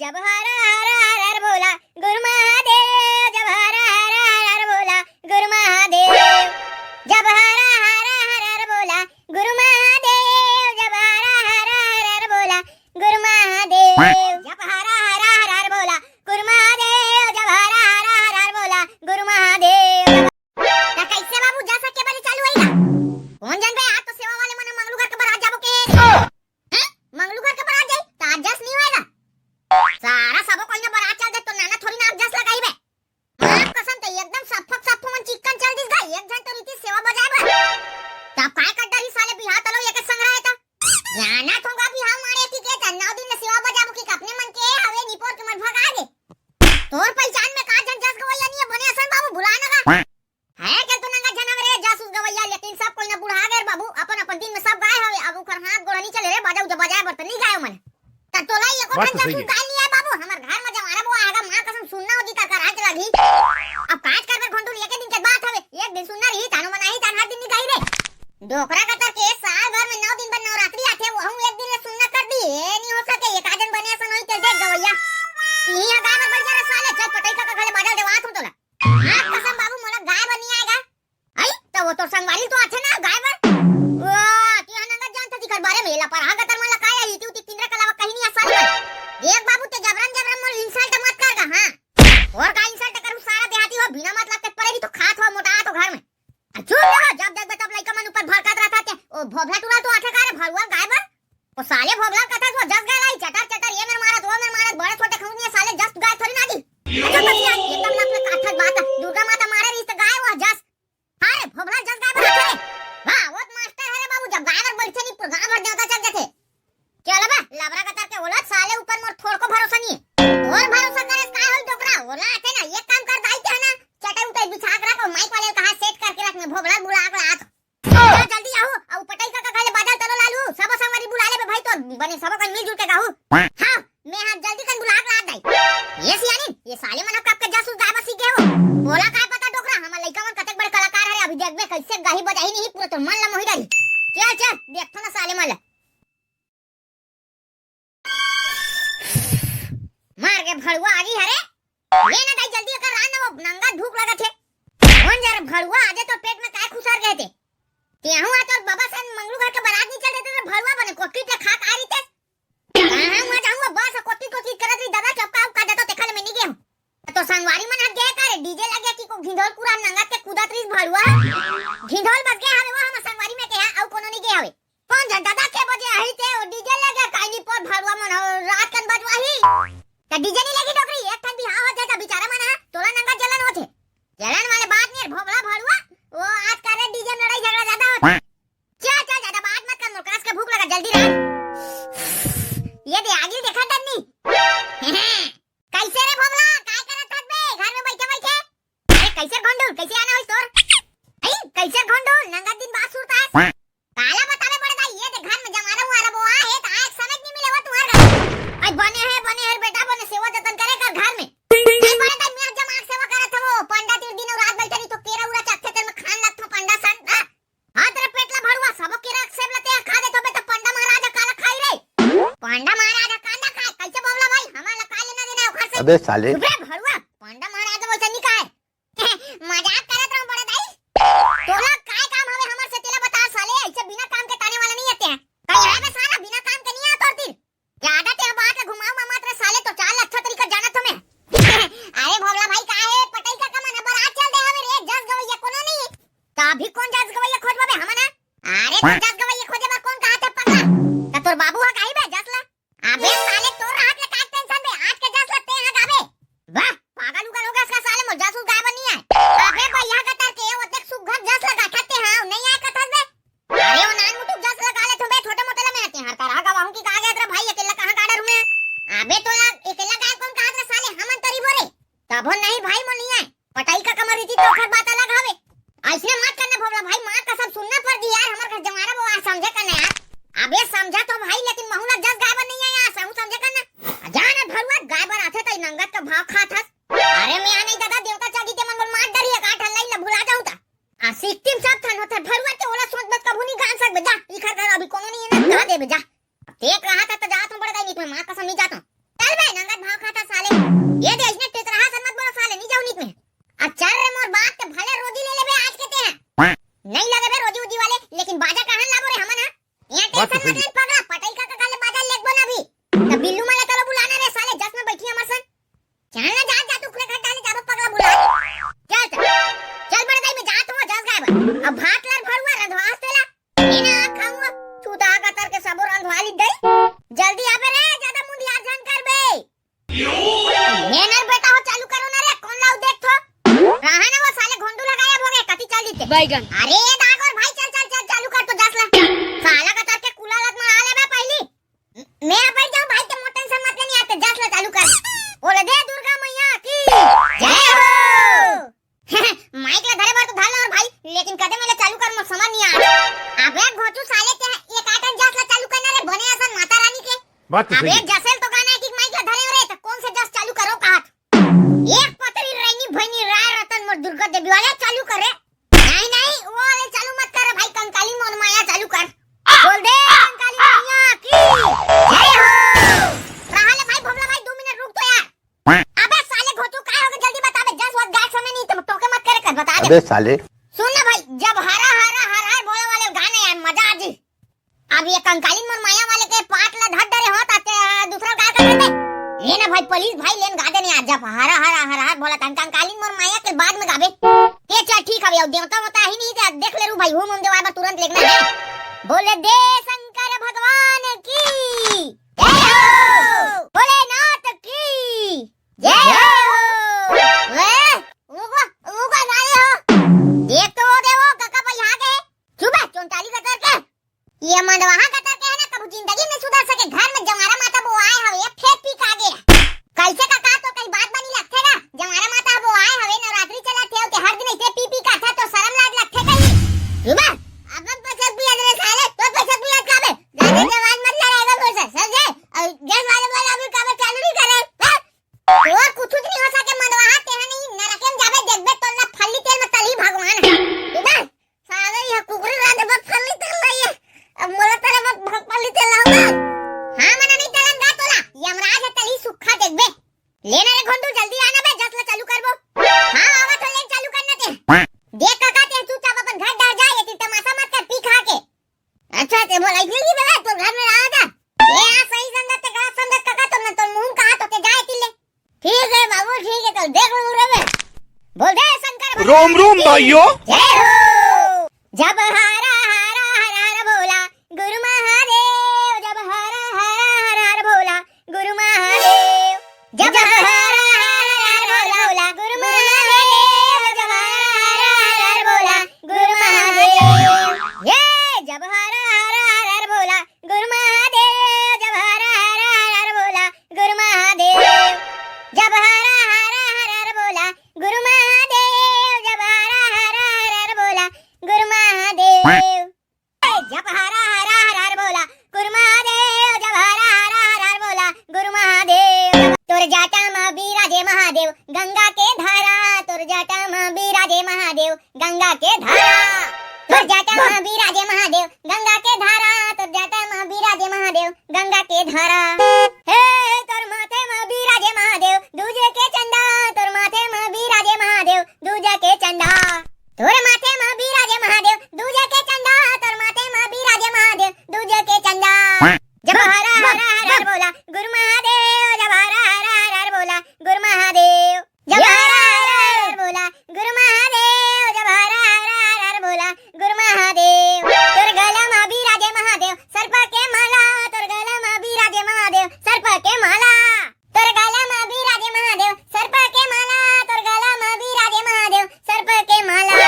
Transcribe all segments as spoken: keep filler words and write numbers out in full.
जब हर हर हर हर बोला गुरु महादेव, जब हर हर हर हर बोला गुरु महादेव, जब हर हर हर हर बोला गुरु महादेव, जब हर हर हर हर बोला गुरु महादेव, जब हर हर हर हर बोला गुरु महादेव, जब हर हर हर हर बोला गुरु महादेव। त कैसे बाबू, जस के बलि चालू होइगा? कोन जानबे, आज तो सेवा वाले मन मंगलू घर के बरात जाबो के। हैं? मंगलू घर के बरात जाई, त आज जस नहीं होएगा। सारा सबो कोई ना बरात चल दे, तो नाना थोड़ी ना आज जस लगाई बे। माँ कसम, ते एकदम सफक सफो मन चिक्कन चल दिस गा, एक झन तो रीति सेवा बजाए बर। तब काय कर डरी साले, बिहाव तलो एक संग रहे त। जाना थोंगा बिहाव मारे की के, त नौ दिन ले सेवा बजाबो की, अपने मन के हवे निपोर के मन भगा दे। तोर पहचान में का झन जस गवैया नहीं है, बने असन बाबू, बुला ना गा। है के तो नंगा झन हवे रे जस उस गवैया, लेकिन सब कोई ना बुढ़ा गए रे बाबू, अपन अपन दिन में सब गाय हवे। अब ओकर हाथ गोड़ नहीं चले रे, बजाऊ जब बजाए बर त नहीं गायो मन। त तोला एको बात ठन तो जस सही उस है। गाय नहीं है बाबू, हमर घर में जवारा वो आएगा, माँ कसम सुनना होगी का कराच लगी। अब काज कर बर घोंटू, एक दिन के बात हवे, एक दिन सुनना रही, तानो मनाही, तान हर दिन नहीं गाई रे। डोकरा कतर के साल भर में नौ दिन बर नवरात्रि आथे, वहू एक दिन ले सुनना कर दी। ए नहीं हो सके, एक आजन बने असन होई ते देख गवैया। तिही ह गाय बर बढ़िया रे साले, चल पटई का घरे बाजा देवात हूँ तोला। हाँ कसम बाबू, मोला गाय बर नहीं आएगा। आई, त वो तोर संगवारी तो आथे ना गाय बर। ओ, तिहा नंगा जानत दिखर बारे में, एला परहा गतर मन ला काय आई, इति उति किंदरा कलावा कहीं नहीं आसान बर। देख बाबू, ते जबरन जबरन मोर insult मत कर गा, हाँ। और का insult करूँ, सारा देहाती हो, बिना मतलब के परे भी तो खात हो, मोटा तो घर में। आ चुप रहो, जब देखबे तब लइका मन ऊपर भड़कत रहता ते। ओ भोभला टुरा तो आथे का रे भड़ुआ गाय बर? ओ साले भोभला कथा तो जस गाय लाई, चटर चटर ये मेर मारत, वो मेर मारत, बड़े छोटे खौनिया साले जस गाय थोड़ी ना दी। अच्छा बतिया, एकदम लक लक काठक बात, दुर्गा माता मारे रहिस त गाय वो जस। हाँ रे, भोभला जस गाय बर आथे रे। वाह, वो तो मास्टर है रे बाबू, जब गाय बर बैठे नहीं, पूरा गाँव भर देवता चल जाथे। चल बे, लबरा कतर के औलाद, साले ऊपर मोर थोड़को भरोसा नहीं है। तोर भरोसा करे से काय होई डोकरा, ओला आथे ना, एक काम कर दाई के है ना, चटाई उटाई बिछा के रख, और माइक वाले कहा सेट करके रख, मैं भोभला बुला के लात। जा जल्दी आहू, अउ पटई का कहले बाजा ल तलो लालू, सबो संगवारी बुला लेबे भाई, तो बने सबो कन मिलजुल के गाहू। हाँ, मैं हा जल्दी कन बुला के लात दाई। ये सियानी, ये साले मन कब के जासूस गाय बर सीख गए हो? बोला काय पता डोकरा, हमर लइका मन कतेक बड़े कलाकार हरे, अभी देखबे कैसे गाही बजाही नहीं, पूरा तो मन ला मोही डारी। चल चल, देखथो ना साले मन ला। मार के भड़ुआ आगी हरे। ये ना दाई, जल्दी एकर रान ना, वो नंगा भूख लगत हे। कौन जा रे भड़ुआ, आजे तो पेट में काय खुसर गए थे? तेहू आ तोर बाबा से मंगलू घर के बारात नहीं चल देते तो भड़ुआ बने कोटकी पे खा का रही थे। कहाँ हुआ जाऊँ, बस कोटकी कोटकी करत रही, दादा चपका उका देतो तेखा ले मैं नहीं गया हूँ। तो संगवारी मन हट गए का रे, डीजे लगे कि को घिंधोल पूरा नंगत के कूदत रही भड़ुआ। घिंधोल बस गए हवे वो हम संगवारी में के है, अउ कोनो नहीं गए हवे। कौन जा दादा के बजे आही ते, ओ डीजे लगे काई नहीं पर भड़ुआ मन हो, रात कन बजवाही। त डीजे नहीं लगी डोकरी, एक ठन बिहाव हो जाए त बिचारा मन हा, तोला नंगा जलन होथे। जलन वाले बात नहीं, भोभला भड़ुआ, वो आज का रे डीजे में लड़ाई झगड़ा ज्यादा होथे। चल, चल, ज्यादा बात मत कर, मोर कस के भूख लगा, जल्दी रह। ये दे, आगी देखा डन्नी। कैसे रे भोभला, काय करत हस बे, घर में बैठे बैठे? अरे कैसे घोंडूल, कैसे आना होइस तोर? आई, कैसे घोंडूल, नंगा दिन बाद सुरता है। काला बतावे बड़े दाई, ये दे घर में जमारा हुआ रबो आ है, त आए समय नहीं मिले वो तुम्हारे घर। आई बने है, बने है बेटा, बने सेवा जतन करे कर घर में। नहीं बड़े दाई, मैं जमा सेवा करत हूँ, पंडा तीन दिन रात बैठे नहीं तो केरा उरा चक्के तेरे में खान लगता पंडा सन, हाँ? हाँ, तेरे पेटला भड़ुआ, सबो केरा सेब लते खा दे, तबे तो पंडा महाराज काला खाई रे। पंडा महाराज कांदा खाए, कैसे बोला भाई? हमारा का लेना देना है ओखर से? अबे साले। चुप रे भड़ुआ, पंडा महाराज वैसे नहीं खाए। मजाक करत रहूं बड़े दाई। तोला काय काम हवे हमर से, तेला बता साले, ऐसे बिना काम के ताने वाला नहीं आते हैं। कहीं आवे साला, बिना काम के नहीं आता और दिन। ज्यादा ते बात ला घुमाओ मत रे साले, तो चाल अच्छा तरीका जाना तुम्हें। अरे भोला भाई, का है? पटई का कमन बरात चल दे हवे रे, जस गवैया कोनो नहीं। त अभी कौन जस गवैया खोजबे हमन? अरे तो जस गवैया खोजे बर कौन कहा थे पगला? त तोर बाबू हा काही बे जस ला? अबे साले तोर राहत ले का टेंशन बे, आज के जस ला ते हा गाबे। वाह, पागल उगल हो गया इसका साले, मोर जस उस गाय बर नहीं आए। अबे भैया गतर के, वो देख सुघर जस ला गाठा ते हा, नहीं आए कथस बे। अरे वो नान मुटुक जस ला गा लेथों बे, छोटे मोटे ला मैं आते हैं, हर तरह गवाहूं कि का गया तेरा भाई, अकेला कहाँ गाड़ा रूँ मैं? अबे तो यार, अकेला गाय कौन कहा तेरा साले, हमन तरी बोले। तभो नहीं भाई, मोर नहीं आए। पटाई का कमर रीति तो ओखर बात अलग हवे। ऐसने मत करना भोला भाई, माँ कसम सुनना पड़ दी यार, हमर घर जमारा बवा समझे करना यार। अबे समझा तो भाई, लेकिन महू ला जस गाय बर नहीं आया, सहू समझे करना। जा ना भरुआ, गाय बर आथे त नंगत का भाव खात हस। अरे मैं आ नहीं दादा, देवता चागी ते मन बोल मार डरी का ठल्लाई ला भुला जाऊं ता। आ सिक्किम सब थन होथे भरुआ के, ओला सोच मत कभू नहीं गान सकबे, जा, इखर घर अभी कोनो नहीं है ना, कहा देबे जा। ते कहा था तो जात हूँ बड़े दाई, नहीं तो मैं माँ कसम नहीं जाता हूँ। चल बे, नंगत भाव अब भात ला भरुआ रंधवा हस तेला। एना खाऊंगा, चूता कतर के सबो रंधवा ली गई। जल्दी आबे रे, ज्यादा मुंधियार झन करबे। मेनर बेटा हो, चालू करो ना रे, कौन लाऊ देख थो। रहा ना वो साले घोंडू लगाया भोगे, कति चल जीते। बैगन। अरे ये दागोर भाई, चल, चल, चल, चालू कर तो जस ला। साला कतर के कुला लत में आ लेबे पहली। मैं बैठ जाऊं भाई के मोर टेंशन मत लेनी आते, जस ला चालू कर। बोले दे दुर्गा मैया की जय हो। माइक ला धरे बर तो धर लो और भाई, लेकिन कदे मेले चालू कर मोर समझ नहीं आ। अबे घोचू साले के एक आठ जस ला चालू करना रे बने असन माता रानी के। बात तो सही अबे है। जसेल तो गाना है कि माइक ला धरे रे तो कौन से जस चालू करो कहात। एक पतरी रैनी भैनी राय रतन मोर दुर्गा देवी वाले चालू करे। नहीं, नहीं, वो वाले चालू मत कर भाई, कंकाली मोर माया चालू कर। बोल दे कंकाली मैया की जय हो। रहा ले भाई भोभला भाई, दो मिनट रुक तो यार। अबे साले घोचू, काय होगे, जल्दी बता बे, जस वत गाय समय नहीं तो टोके मत करे कर, बता दे। अबे साले। सुन ना भाई, जब हरा हरा हर हर भोला वाले गाने यार, मजा आ जी। अब ये कंकालीन मोर माया वाले के पाट ला धर डरे हो, ताते दूसरा गाय का कर दे। ये ना भाई, प्लीज भाई, लेन गा दे नहीं आज, जब हरा हरा हर हर भोला तन कंकालीन मोर माया के बाद में गाबे। ये चल ठीक है, अब देवता होता ही नहीं, तो देख ले रू भाई, हूँ मुंह देवा तुरंत लेगना है। बोले दे शंकर भगवान की जय हो, भोलेनाथ की जय हो। ए, उगो, उगो गाड़ी हो। देख तो वो दे वो, काका भाई आ गए। चुप है, चोंटाली कतर के। ये मंडवाहा कतर के है ना, कभू जिंदगी में सुधर सके। घर में जवारा माता वो आए हवे, ये फेर पी खा गया। कैसे काका तो कहीं बात बनी लगथे ना? जवारा माता वो आए हवे, नवरात्रि चलत हे, ते हर दिन ऐसे पी पी का था तो शर्म लाज लगथे कहीं। चुप है। अब पैसा पिया दे साले, तो पैसा पिया का बे? ज्यादा जवान मत लड़ाएगा बोल सर, समझे? और गैस वाले वाला अभी काबर चालू नहीं करे, हाँ? तोर कुछ नहीं हो सके, मंडवाहा ते है नहीं, नरके में जाबे, देखबे, तोर ना फल्ली तेल में तली भगवान है। ठीक है? साले ये कुकुरी रात में फल्ली तेल नहीं है। अब मोला तेरे में भ-, फल्ली तेल लाऊंगा। हाँ, मना नहीं तलन गा तोला, यमराज है तली सुखा देखबे। लेना रे घोंडू, जल्दी आना बे, जस ला चालू करबो। हाँ, आवा तो लेन चालू करना ते। देख काका, ते चुपचाप अपन घर डर जा, ये तमाशा मत कर पी खा के। अच्छा, ते बोला इतनी की बेटा, तो घर में रहा था। ये आ सही संगत ते गलत संगत काका, तो मैं तो मुंह कहा तो के जाए तिल्ले। ठीक है बाबू, ठीक है, तो देख लो रे बे। बोल दे शंकर भगवान रोम रोम की भाइयों। जय हो। जब हरा हरा हर हर भोला गुरु महादेव, जब हरा हरा हर हर भोला गुरु महादेव, जब हरा हरा हर हर भोला गुरु महादेव, जब हरा हरा हर हर भोला गुरु महादेव। ये जब हरा हरा हर हर भोला गुरु महादेव, जब हरा हरा हर हर भोला गुरु महादेव, जब हरा हरा हर हर भोला गुरु महादेव, जब हरा हरा हर हर भोला गुरु महादेव। जप हरा हरा हर हर भोला गुरु महादेव, जप हरा हरा हर हर भोला गुरु महादेव। तोर जाटा मा बिराजे महादेव गंगा के धारा, तोर जाटा मा बिराजे महादेव गंगा के धारा। तोर जाटा मा बिराजे महादेव गंगा के धारा, तोर जाटा मा बिराजे महादेव गंगा के धारा। हे, तोर माथे मा बिराजे महादेव दूजे के चंदा, तोर माथे मा बिराजे महादेव दूजे के चंदा। तोर माथे मा बिराजे महादेव दूजे के चंदा, तोर माथे मा बिराजे महादेव दूजे के चंदा। जब हरा हरा हर हर बोला गुरु महादेव, जब हरा हरा हर हर बोला गुरु महादेव। जब हरा हरा हर हर बोला गुरु महादेव, जब हरा हरा हर हर बोला गुरु महादेव। तोर गला मा बिराजे महादेव सर्प के माला, तोर गला मा बिराजे महादेव सर्प के माला। तोर गला मा बिराजे महादेव सर्प के माला, तोर गला मा बिराजे महादेव सर्प के माला।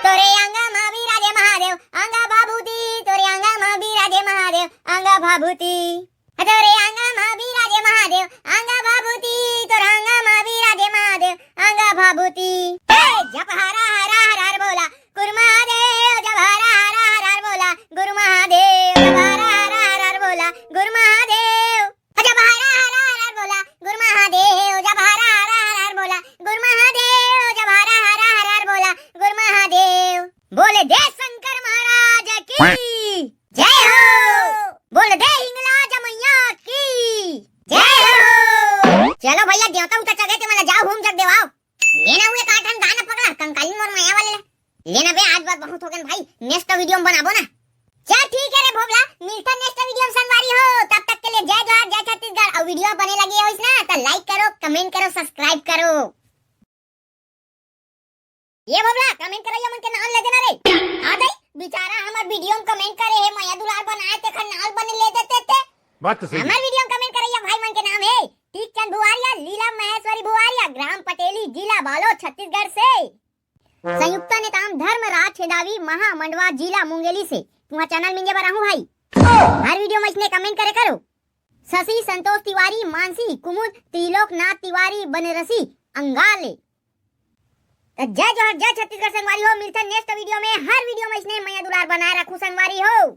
तोरे अंगा मा बिराजे महादेव अंगा भाभूति, तोरे अंगा मा बिराजे महादेव अंगा भाभूति। तोरे अंगा मा बिराजे महादेव अंगा भाभूति, तोर अंगा मा बिराजे महादेव अंगा भाभूति। हे जप हरा हरा हर हर बोला गुरु महादेव, जप हरा हरा हर हर बोला गुरु महादेव, जप हरा हरा हर हर बोला गुरु महादेव। जब हरा हरा हर हर बोला गुरु महादेव, जब हरा हरा हर हर बोला गुरु महादेव, जब हरा हरा हर हर बोला गुरु महादेव। बोले दे शंकर महाराज की जय हो। बोले दे हिंगला जमैया की जय हो। चलो भैया, देवता उतर चढ़े, ते मन जाओ होम जग देवाओ। लेना हुए काटन गाना पगला कंकाली मोर माया वाले। लेना बे, आज बात बहुत हो गन भाई, नेक्स्ट वीडियो में बनाबो ना। चल ठीक है रे भोभला, मिलता नेक्स्ट वीडियो में संगवारी हो। तब तक के लिए जय जोहार, जय छत्तीसगढ़। और वीडियो बने लगी है इसना तो लाइक करो, कमेंट करो, सब्सक्राइब करो। ये भोभला, कमेंट करइया मन के नाम ले देना रे। आ दई, बेचारा हमर वीडियो में कमेंट करे हे, मया दुलार बनाए, तेखर नाम बने ले देते ते। बात तो सही है। हमर वीडियो में कमेंट करइया भाई मन के नाम हे टीकचंद भुआरिया, लीला महेश्वरी भुआरिया, ग्राम पटेली, जिला बालोद, छत्तीसगढ़ से। संयुक्ता नेताम धर्मराज छेदावी, महा मंडवा, जिला मुंगेली से। तुहा चैनल मिंजे बर आहू भाई। हर वीडियो में इसने कमेंट करे करो। शशि संतोष तिवारी, मानसी, कुमुद, त्रिलोकनाथ तिवारी, बनरसी, अंगाले। त जय जोहार, जय छत्तीसगढ़ संगवारी हो। मिलथन नेक्स्ट वीडियो में। हर वीडियो में इसने मया दुलार बनाए रखू संगवारी हो।